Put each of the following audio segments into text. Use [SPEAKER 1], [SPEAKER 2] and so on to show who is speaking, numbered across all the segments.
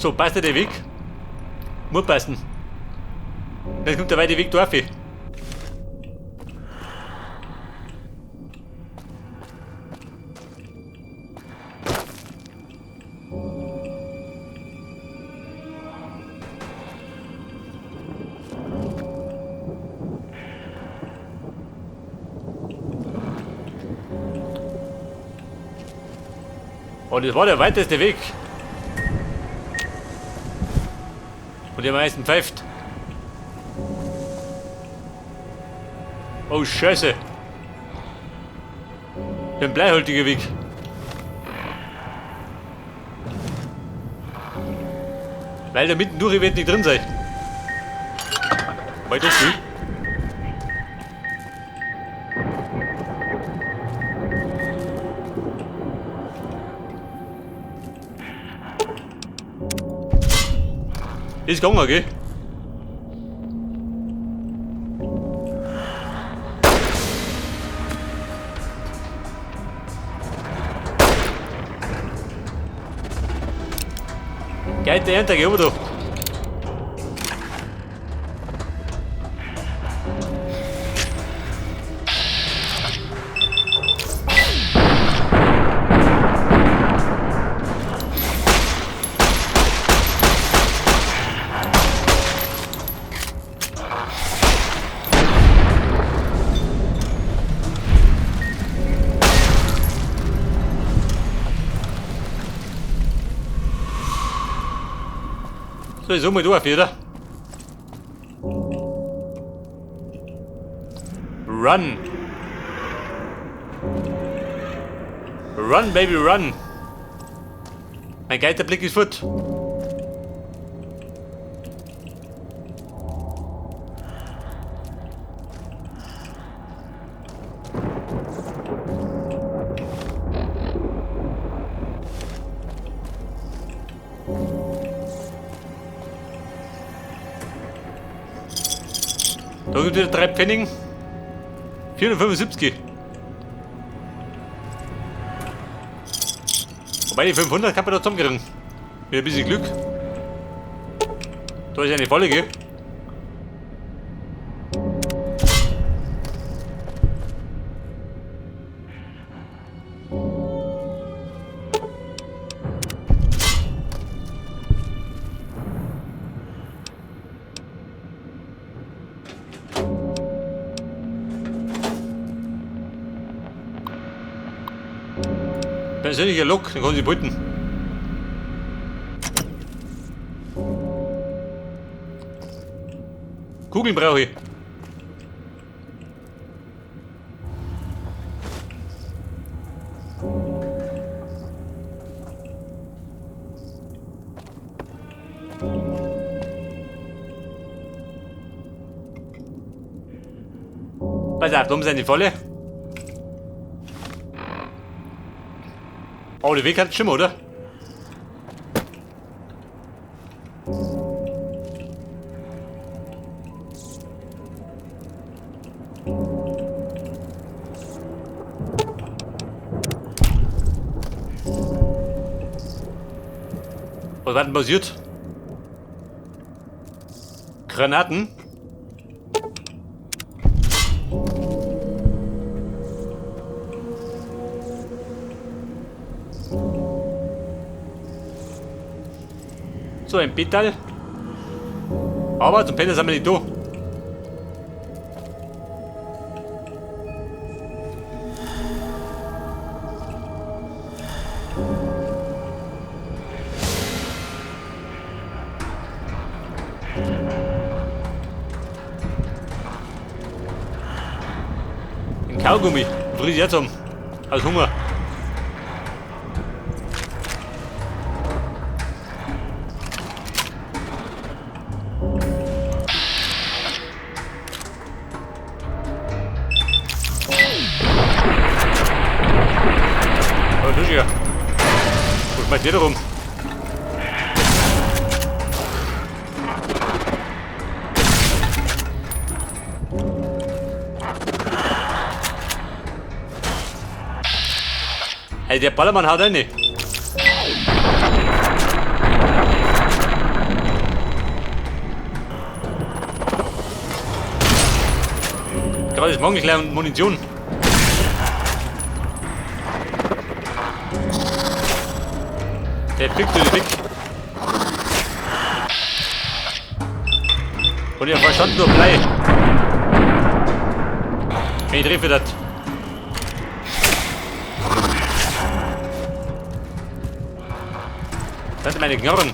[SPEAKER 1] So, passt der Weg? Muss passen. Dann kommt der weite Weg da rauf. Oh, das war der weiteste Weg. Und der am meisten pfeift. Oh, Scheiße. Ein bleihaltiger Weg. Weil da mitten durch wird nicht drin sein. Wobei doch viel. Ist gegangen, gell? Geil, der Ernte, geh da. So, ich suche mal durch, oder? Run! Run, Baby, run! Mein Geisterblick ist fort. Da gibt wieder 3 Pfennig. 475. Wobei die 500 kann man da zusammenkriegen. Mit ein bisschen Glück. Da ist eine Falle, gell? Persönlicher Look, den kann sie beuten. Kugeln brauche ich. Pass auf, da oben sind die Falle. Oh, der Weg hat Schimmer, oder? Was war denn passiert? Granaten? So, ein Petal. Aber zum Petal sind wir nicht da. Ein Kaugummi. Friss ich jetzt um. Aus Hunger. Oh, das ist ja. Wo schmeißt der rum? Ey, der Ballermann haut rein. Gerade ist morgen gleich Munition. Der fliegt durch weg. Und ihr Verstand nur Blei. Wenn ich treffe das. Das sind meine Knarren.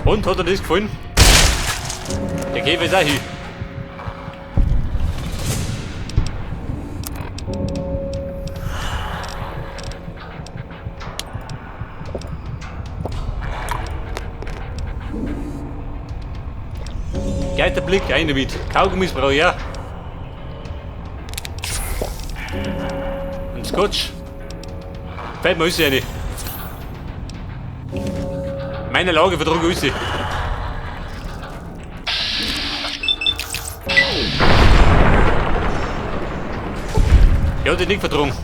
[SPEAKER 1] Und hat er das gefallen? Der Käfer ist auch hier. Geiter Blick, rein damit. Kaugummis brauche ich auch. Ein Scotch. Fällt mir alles rein. Meine Lage vertrug alles. Ich hab dich nicht vertrunken.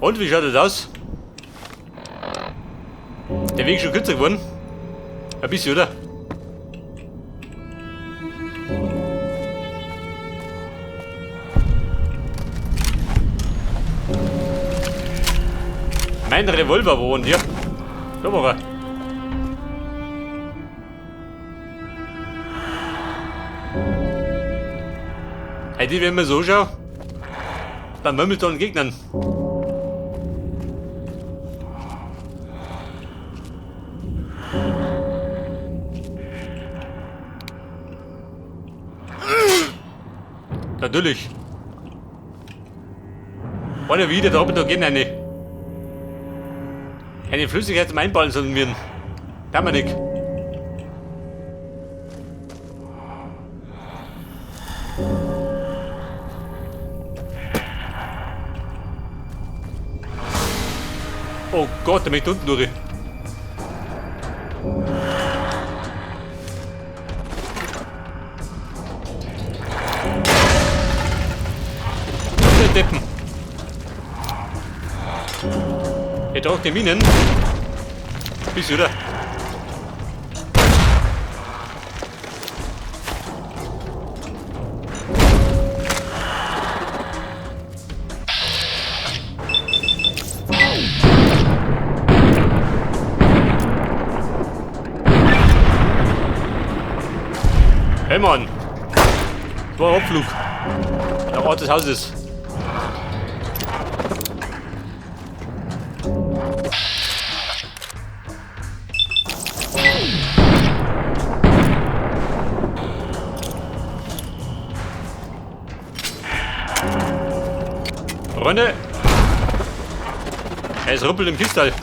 [SPEAKER 1] Und wie schaut das aus? Der Weg ist schon kürzer geworden. Ein bisschen, oder? Mein Revolver wohnt hier. Da war er. Hey, die, wenn man so schaut, dann mümmelt da einen Gegnern. Natürlich. Warte wieder, da oben da gehen eine. Eine Flüssigkeit zum Einballen sollen wir. Da haben wir nicht. Oh Gott, der möchte unten durch. Deppen. Er tragt die Minen. Bis oder? Hey Mann! Das war ein Abflug. Der Ort des Hauses. Freunde! Es ruppelt im Kistal.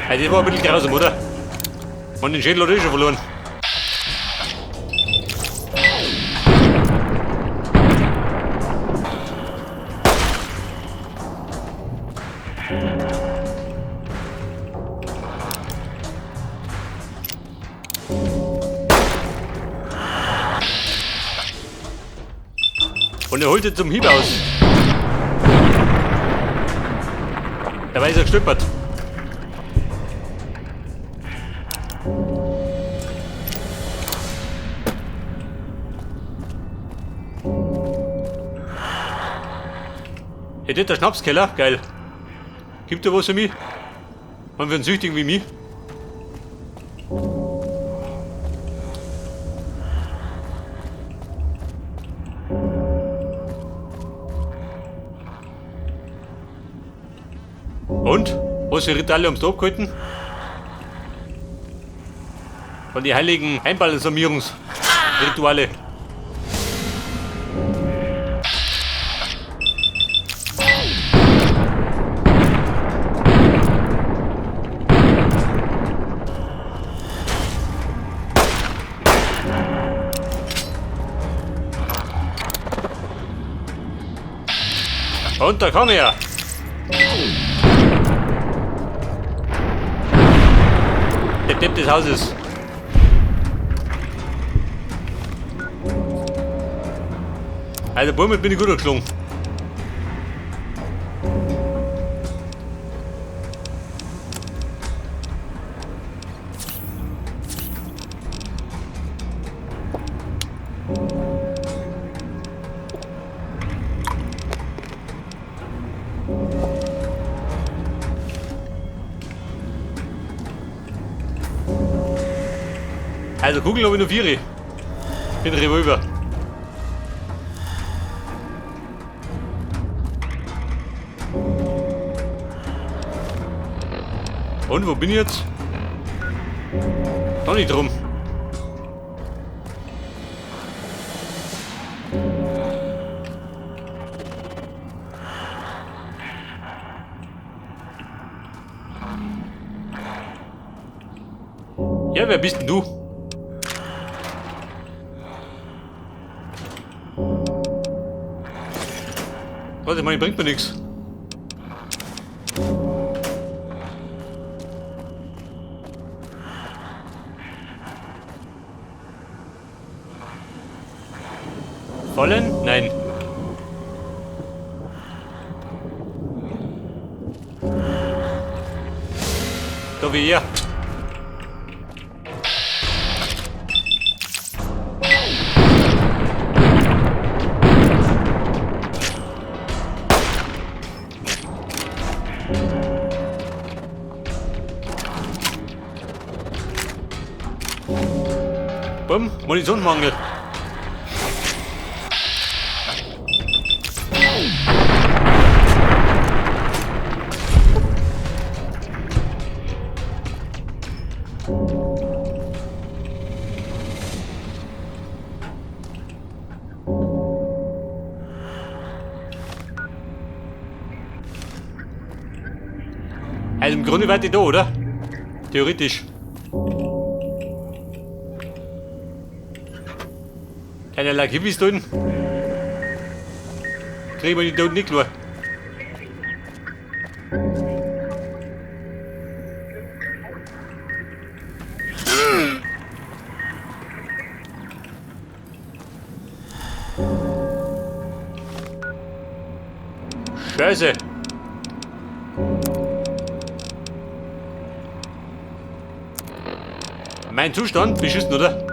[SPEAKER 1] Hey, das war ein bisschen grausam, oder? Und den Schädel hat er schon verloren. Und er holte zum Hieb aus. Dabei ist er gestolpert. Hey, der Schnapskeller, geil. Gibt da was für mich? Man für einen Süchtigen wie mich. Und? Was für Rituale haben sie da abgehalten? Von den heiligen Einbalsamierungsrituale. Und da komm her! Der Depp des Hauses. Also Bäume bin ich gut gelungen. Also Kugeln habe ich noch 4. Mit Revolver. Und wo bin ich jetzt? Noch nicht drum. Ja, wer bist denn du? Warte, ich meine, bringt mir nichts. Fallen? Nein. Da wie er. Bumm, Munitionsmangel. Also im Grunde wart ihr da, oder? Theoretisch. Keine Hippies drin. Kriegen wir die Toten nicht klar. Scheiße. Mein Zustand? Beschissen, oder?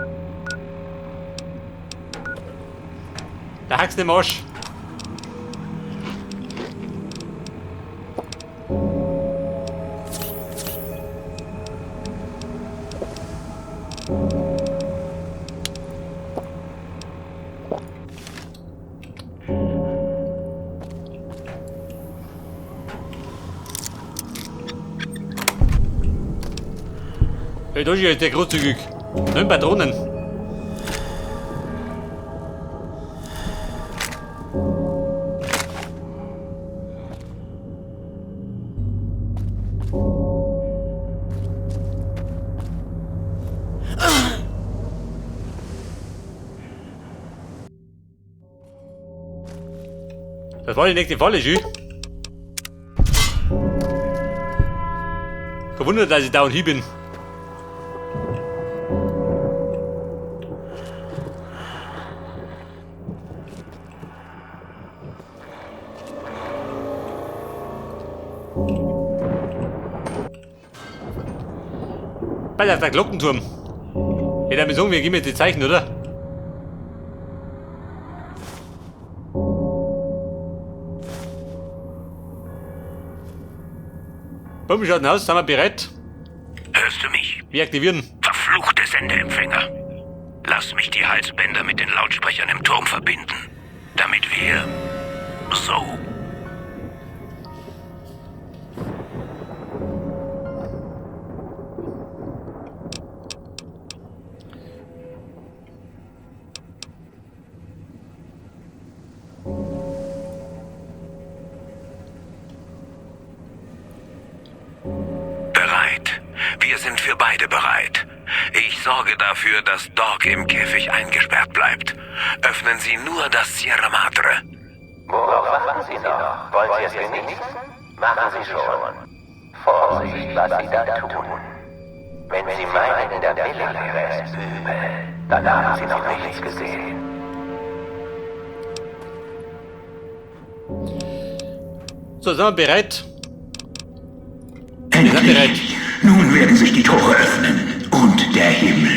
[SPEAKER 1] Da hackst du im Arsch. Hey, da ist ja der großzügig. 9 Patronen. Das war die nächste Falle, schön. Kein Wunder, dass ich da und hier bin. Bald auf der Glockenturm. Ja, damit sagen wir, geben jetzt die Zeichen, oder? Bumm, schaut aus, sind wir bereit?
[SPEAKER 2] Hörst du mich?
[SPEAKER 1] Wir aktivieren.
[SPEAKER 2] Verfluchte Sendeempfänger. Lass mich die Halsbänder mit den Lautsprechern im Turm verbinden, damit wir so. Bereit. Wir sind für beide bereit. Ich sorge dafür, dass Dog im Käfig eingesperrt bleibt. Öffnen Sie nur das Sierra Madre.
[SPEAKER 3] Worauf warten Sie noch? Wollen Sie es genießen? Machen Sie schon. Vorsicht, was Sie da tun. Wenn Sie meinen, in der Villa wäre es übel, dann haben Sie noch nichts gesehen.
[SPEAKER 1] So, sind wir bereit? Wir sind bereit.
[SPEAKER 2] Endlich! Nun werden sich die Tore öffnen und der Himmel.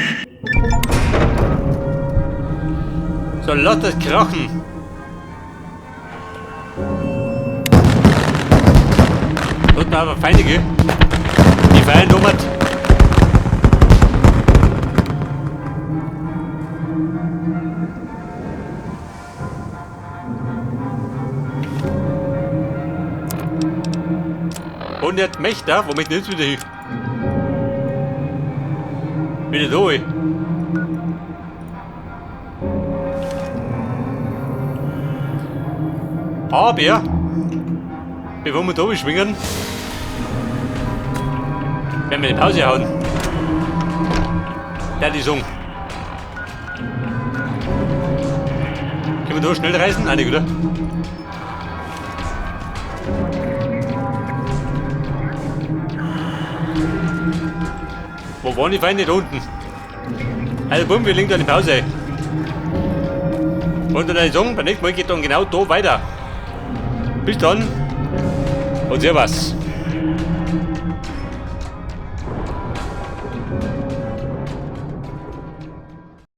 [SPEAKER 1] So, lass das krachen. Unten haben wir Feinde, gell? Die feiern Nummer. 100 Mächter, womit nimmst du wieder hin? Wieder da, ey. Aber, bevor wir da schwingen, werden wir eine Pause hauen. Ja, die Song. Können wir da schnell reisen? Nein, nicht, oder? Wo waren die Feinde? Da unten. Also bumm, wir legen da eine Pause. Und dann ich sagen, beim nächsten Mal geht dann genau da weiter. Bis dann und servus.